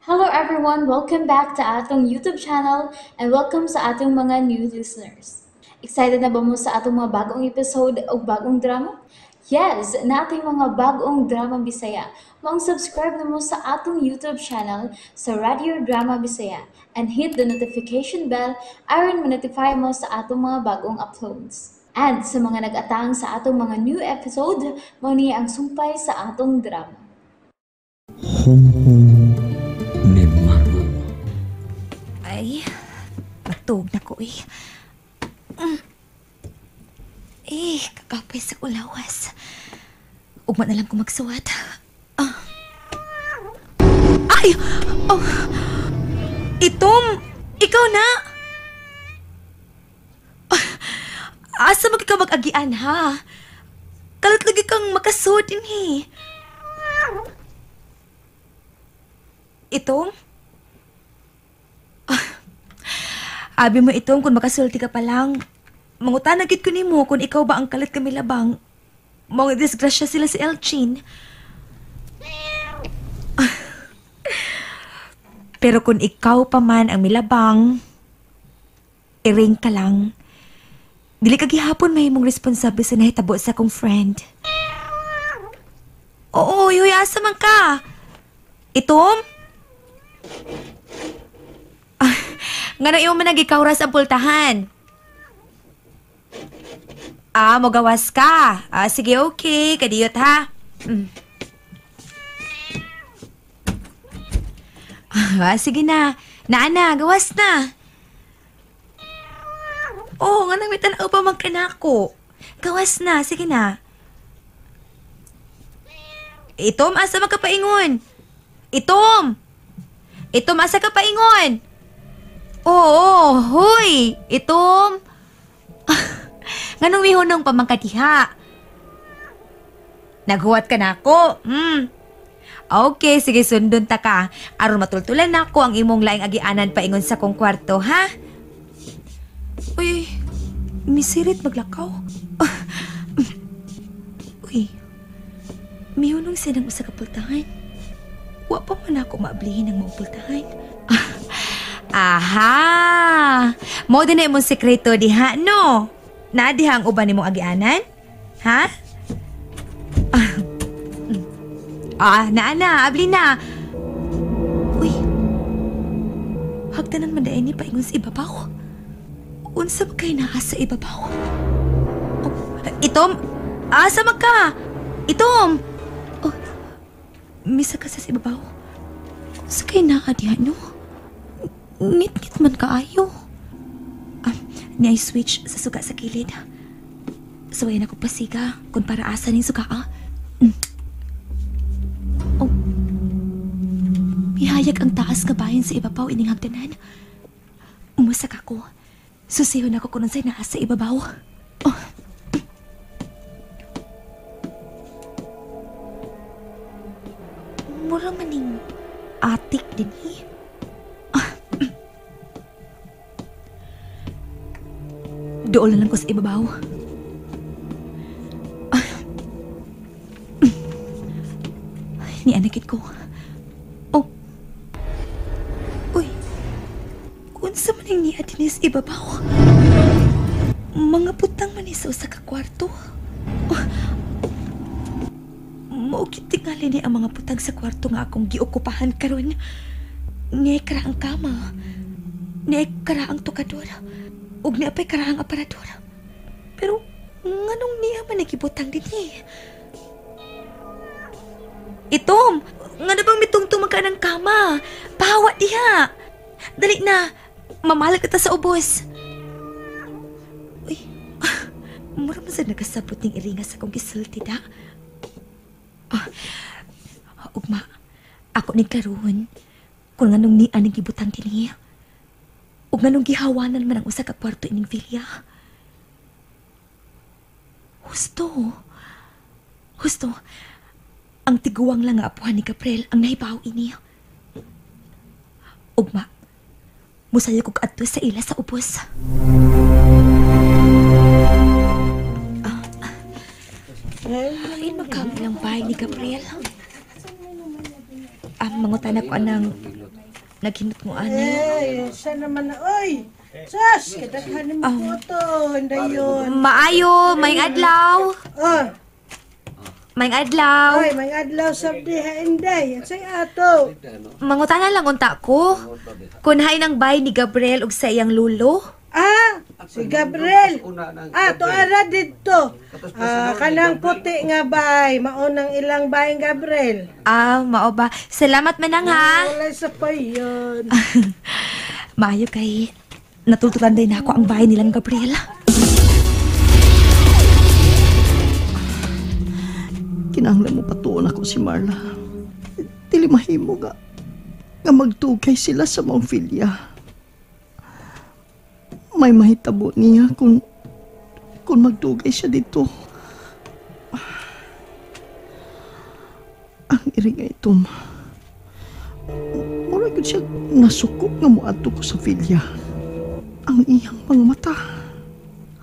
Hello everyone! Welcome back to atong YouTube channel and welcome sa atong mga new listeners. Excited na ba mo sa atong mga bagong episode o bagong drama? Yes! Nating mga bagong drama Bisaya. Maong subscribe na mo sa atong YouTube channel sa Radio Drama Bisaya and hit the notification bell aron ma-notify mo sa atong mga bagong uploads. And sa mga nag-atang sa atong mga new episode, mao ni ang sumpay sa atong drama. Hunghong ni Maru. Ay, matug na ko eh. Eh, kakapay sa ulawas. Ugma na lang ko magsuwat. Ah. Ay! Oh. Itom! Ikaw na! Ah, asa mag ka mag-agian, ha? Kalat lagi kang makasud din, eh. Itom? Ah, abi mo, Itom, kung makasulti ka pa lang. Mangutana gid ko nimo kung ikaw ba ang kalit kami labang. Mga disgrasya sila si Elchin. Pero kung ikaw pa man ang milabang, iring ka lang. Dili ka gihapon mahimong responsable sa nahitabo sa akong friend. Oo, yuy, asa man ka? Itom? Ah, nga na iyo man nagikawras ang pultahan. Ah, mogawas ka. Ah, sige, okay. Kadiyot, ha? Mm. Ah, sige na. Naana, gawas na. Oo, nga nang may tanaw pa magkanako. Gawas na, sige na. Itom, asa magkapaingon? Itom! Itom, asa ka paingon? Oo, huy! Itom! Nganong mihunong pa mangkatiha? Naghuwat ka na ako. Mm. Okay, sige, sundon ta ka. Aron matultulan na ako ang imong laing agianan paingon sa kong kwarto, ha? Uy, misirit maglakaw. Uy, mihunong siya ng usa ka pultahan. Wa pa man ako maablihin ang mga pultahan. Aha! Mo din na imong sekreto diha, no? Na diha ang uban nimong agianan? Ha? Ah, naa na, abli na. Uy, hagdanan man dahil ni paingon sa ibabaw. Unsa man kay naa sa ibabaw? Oh, Itom, asa man ka? Itom! Oh, misa ka sa ibabaw. Unsa kay naa diha, no? Ngit-ngit man kaayo. Ah, niay switch sa suga sa kilid. Suwayan ako pasiga kung para asa ning suga, ah. Mm. Oh. Mihayag ang taas nga bahin sa ibabaw ining hagdanan. Umusak ako. Susihon ako kung unsay naa sa ibabaw. Oh. Mura maning atik din eh. Dool na lang ko sa ibabaw. Nianakit ko. Oh. Uy. Unsa man ang niya din sa ibabaw? Mga putang man sa usa ka kwarto. Oh. Mao gyud tingali ni ang mga putang sa kwarto nga akong giokupahan karon. Niya kara ang kama. Niya kara ang tokador. Ug niya pa'y karaang aparador. Pero nganong niya man nagibutang din eh? Itom! Nga na bang mitungtong ka ng kama? Pahawa diha! Dali na! Mamalag kita sa ubos! Uy! Mura man sa nagkasabot ning iringa sa akong gisulti da. Ah, ugma, ako ning klaruhon kung nganong niya nagibutang din eh. Ug nganong gihawanan man ang usa ka kwarto ining villa. Husto. Husto. Ang tiguang lang nga apuhan ni Gabriel ang nahibaw ini. Ugma, musayo kog adto sa ila sa ubos. Ah, Hain magkamilang bahay ni Gabriel. Ah, mangutana ko anang Naghinot mo ani. Eh, sa naman na, oy! Sus, kadaghan mo po to. Hindi yun. Maayo, may adlaw. Oh, May adlaw. oy, may adlaw sa diha, inday. Say ato. Mangutana lang unta ko. Kunhay ng bay ni Gabriel ug sa iyang lulo. Ah, si Gabriel. Ah, to ara didto. Ah, kanang puti nga bay, maunang ilang bay Gabriel. Ah, mao ba? Salamat manang ha. Wala sa payon. Maayo kay natultulan din ako ang bahay nilang Gabriel. Kinahanglan mo patuon ako si Marla. Dili mahimo nga nga magtugay sila sa Mount. May mahitabo niya kung magdugay siya dito. Ang iri nga itom. Mura gyud siya nasuko nga moadto ko sa Villa. Ang iyang mga mata.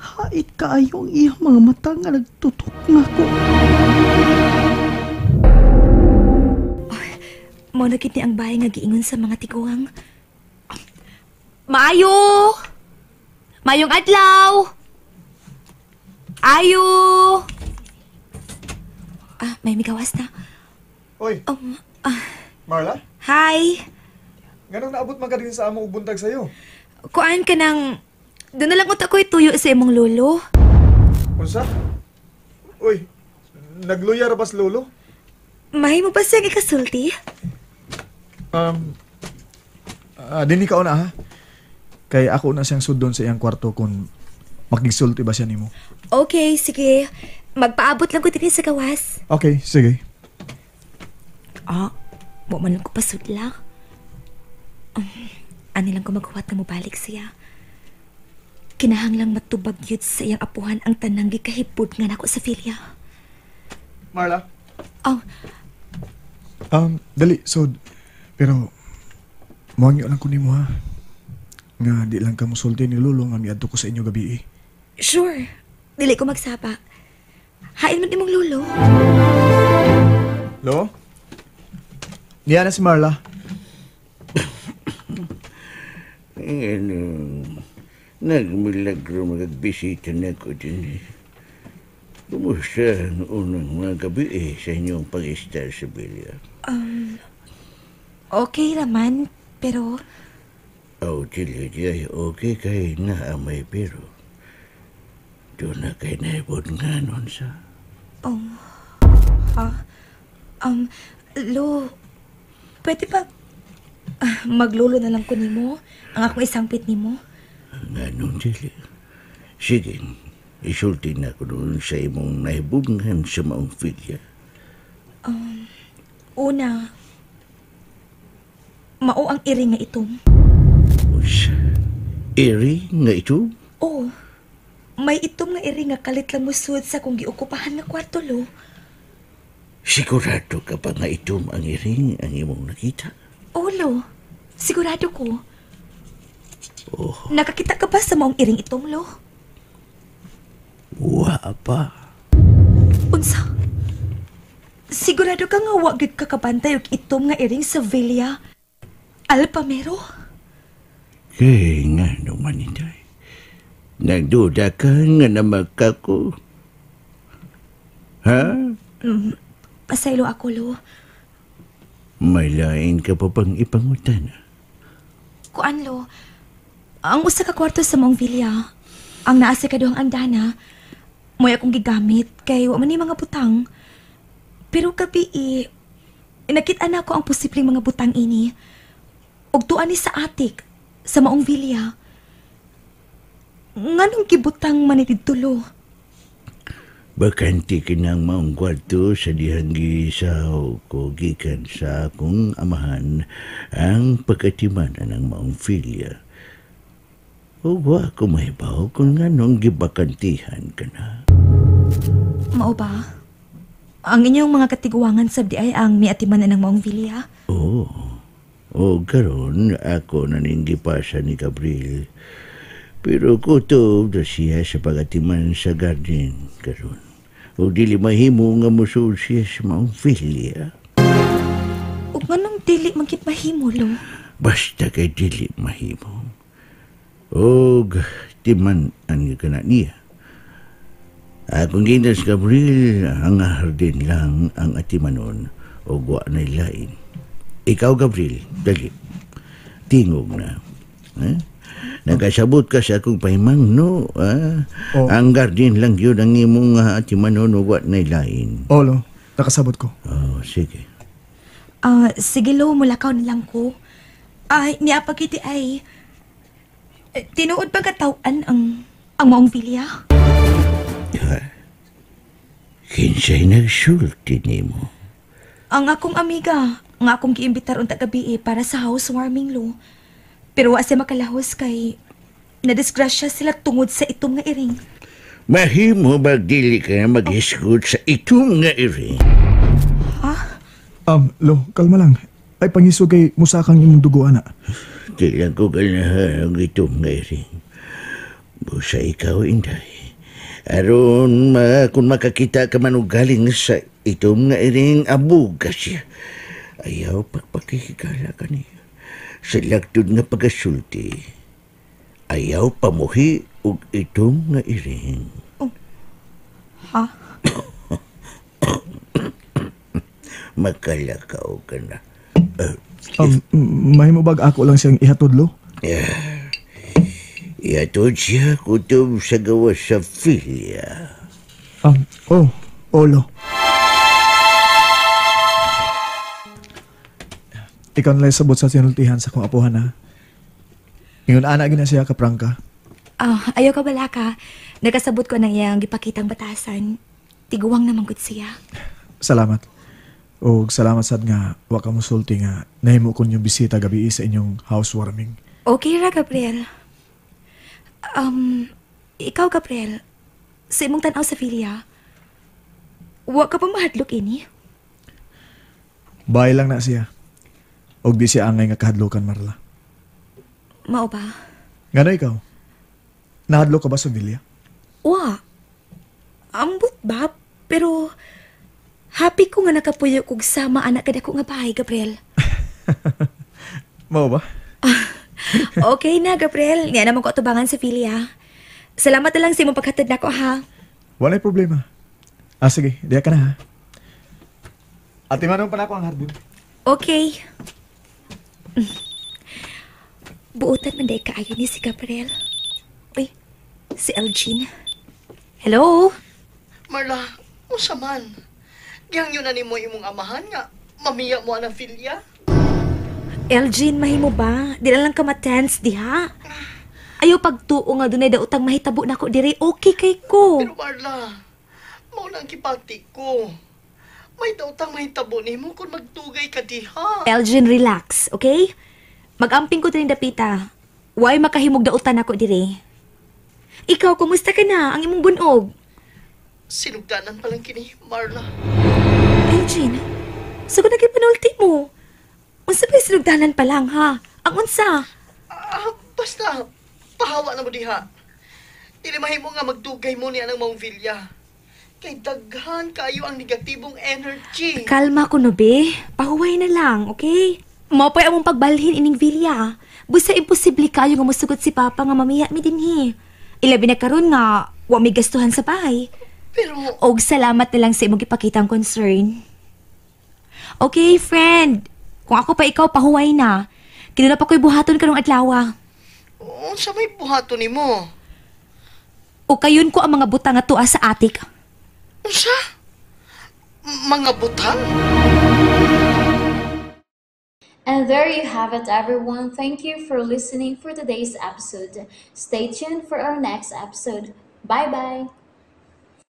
Hait kaayo ang iyang mga mata nga nagtutok nako. Mao na gid ni ang bahay nga giingon sa mga tiguang. Maayo! Mayong adlaw! Ayo! Ah, may migawas na. Oy, Marla? Hi! Nganong naabot man ka din sa among buntag sa'yo? Kuan ka ng... Doon na lang unta ko'y tuyo sa imong lolo. Unsa? Uy, nagluya ra ba sa lolo? Mahimo ba siyang ikasulti? Um, dinhi ka una ha? Kay ako na siyang sudon sa iyang kwarto kung makigsulti ba siya nimo. Okay, sige. Magpaabot lang ko din sa gawas. Okay, sige. Ah, wa man lang ko pasudla. Ani lang ko maghuwat na mobalik siya. Kinahanglang matubag yun sa iyang apuhan ang tanang gikahipod nga nako sa filya. Marla? Oh, Dali, sod. Pero, muhangyo lang ko nimo ha. Nga, di lang ka musulti ni lolo nga miadto ko sa inyo gabi eh. Sure. Dili ko magsaba. Hain man imong lolo. Lo? Niya na si Marla. Ano, nagmilagro magagbisita na ko din eh. Kumusta ang unang mga gabi eh sa inyong pag-istar sa Bilya? Okay raman, pero Aw, dili di ay okay kay naamay pero doon na kay naibot nga nun sa. Oh. Ah, lo, pwede ba maglolo na lang ko nimo ang akong isangpit nimo? Nga nun dili. Sige, isulti na ko doon sa imong naibungan sa maong filya. Una, mao ang iri nga itom. Unsa? Iri nga ito? Oo. May itom nga iri nga kalit lang musud sa kung giukupahan nga kwarto, lo. Sigurado ka ba nga itom ang iring ang imong nakita? Oo, lo. Sigurado ko. Oh. Nakakita ka ba sa maong iring itom, lo? Wa pa. Unsa? Sigurado ka nga wa gyud ka kabantay og itom nga iring sa Villa Alpamero? Kay nga naman inday. Nagduda ka nga namagka ko. Ha? Pasaylo ako, lo. May lain ka pa bang ipangutan? Kuan, lo. Ang usa ka kwarto sa maong villa, ang naa sa kaduhang andana, mo'y akong gigamit kay wa man ni mga butang. Pero gabi eh, nakita na ako ang posibleng mga butang ini. Ug tuan ni sa atik, sa maong villa. Nganong gibutang man ni didto, lo? Bakante kinang maong kwarto sa dihang gisaw ko gikan sa akong amahan ang pagkatimanan ng maong filya. O wa ko mahibaw kung nganong gibakantihan ka na. Mao ba? Ang inyong mga katiguangan sabdi ay ang miatimanan ng maong villa? Oo. O karon ako na ning gipasa ni Gabriel. Pero kutob na siya sa pagatiman sa garden karon. O dili mahimo nga musul siya sa maong filya. Ug nganong dili man gid mahimo, lo? Basta kay dili mahimo. Og timan-an ka na niya. Akong ginas, Gabriel, ang hardin lang ang atimanon o wa na lain. Ikaw, Gabriel, dali. Tingog na. Eh? Nakasabot ka sa akong pahimang, no? Ah? Oh. Ang garden lang yun ang imong atimanon o wa na lain. Oh, lo, nakasabot ko. Oh, sige. Sige lo, mulakaw na lang ko. Ay, niapagiti ay. Tinuod ba katawan ang maong vilya? Kinsay nagsulti nimo? Ang akong amiga, ang akong giimbitar unta gabi para sa housewarming lo. Pero wa siya makalahos kay nadisgrasya sila tungod sa itom nga iring. Mahimo magdili ka na maghisgot sa itong nga iring. Ha? Lo, kalma lang. Ay, pangisog kay musakang imong dugo, ana. Di lang ko ganahan ang itong nga iring. Busa ikaw, Inday. Aron, kung makakita ka man og galing sa itong nga iring abuga siya. Ayaw pagpakihigala ka niya. Sa lagtod nga pagasulti, ayaw pamuhi og itong nga iring. Oh. Ha? Makalakaw ka na. Mahimo bag ako lang siyang ihatod, lo? Yeah. Ihatod siya kutob sa gawas sa filya. Oh, lo. Ikaw na lang sabot sa sinultihan sa kong apuhan, ha? Ingon ana gina siya kaprangka. Ayaw ka bala ka. Nakasabot ko ng iyang gipakitang batasan. Tiguwang naman gud siya. Salamat. Og salamat sad nga wa ka mosulti nga nahimo ko inyong bisita gabi sa inyong housewarming. Okay ra, Gabriel. Ikaw, Gabriel, sa imong tan-aw sa filya, wa ka pa mahadlok ini? Bahay lang na siya. Og di siya angay nga kahadlokan, Marla. Mao ba? Ngano ikaw? Nahadlok ka ba sa vilya? Wa. Ambot ba? Pero happy ko nga nakapuyo kog sama anak kada ko nga bahay, Gabriel. Mao ba? Okay na, Gabriel. Niya naman ko atubangan sa filya. Salamat na lang sa imong paghatod nako, ha? Walay problema. Sige. Diya ka na, ha? Ate Manong pa na ako ang hardin. Okay. Buotan man day kaayo ni si Gabriel. Uy, si Elgin. Hello? Marla, unsa man? Gihangyo na nimo imong amahan nga mamiya mo ang filya? Elgin, mahimo ba? Di na lang ka matense diha. Ayaw pagtuo nga dunay daotang mahitabo nako dire. Okay kay ko. Pero Marla, mao na ang gipati ko. May daotang mahitabo nimo kung magdugay ka diha. Elgin, relax, okay? Mag-amping ko din dapita. Way makahimog daotan nako dire. Ikaw, kumusta ka na? Ang imong bunog. Sinugdanan pa lang kini, Marla. Elgin, sugod na kay panulti mo. Unsa pa'y sinugdanan pa lang, ha? Ang unsa? Basta, pahawa na mo diha. Dili mahimo nga magdugay mo niya ng maong vilya. Kay daghan kayo ang negatibong energy. Kalma ko no, be. Pahuway na lang, okay? Mao pa'y among pagbalhin ining vilya. Busa imposible kayo nga musugot si Papa nga mamiya mi dinhi. Ilabi na karon nga wa mi gastuhan sa bahay. Pero og salamat na lang sa imong gipakitang concern. Okay, friend. Kung ako pa ikaw, pahuway na. Kinuna pa ko'y buhaton karong adlaw. Unsa may buhaton nimo? O kayon ko ang mga butang nga tuwa sa atik. Unsa? Mga butang? And there you have it, everyone. Thank you for listening for today's episode. Stay tuned for our next episode. Bye-bye!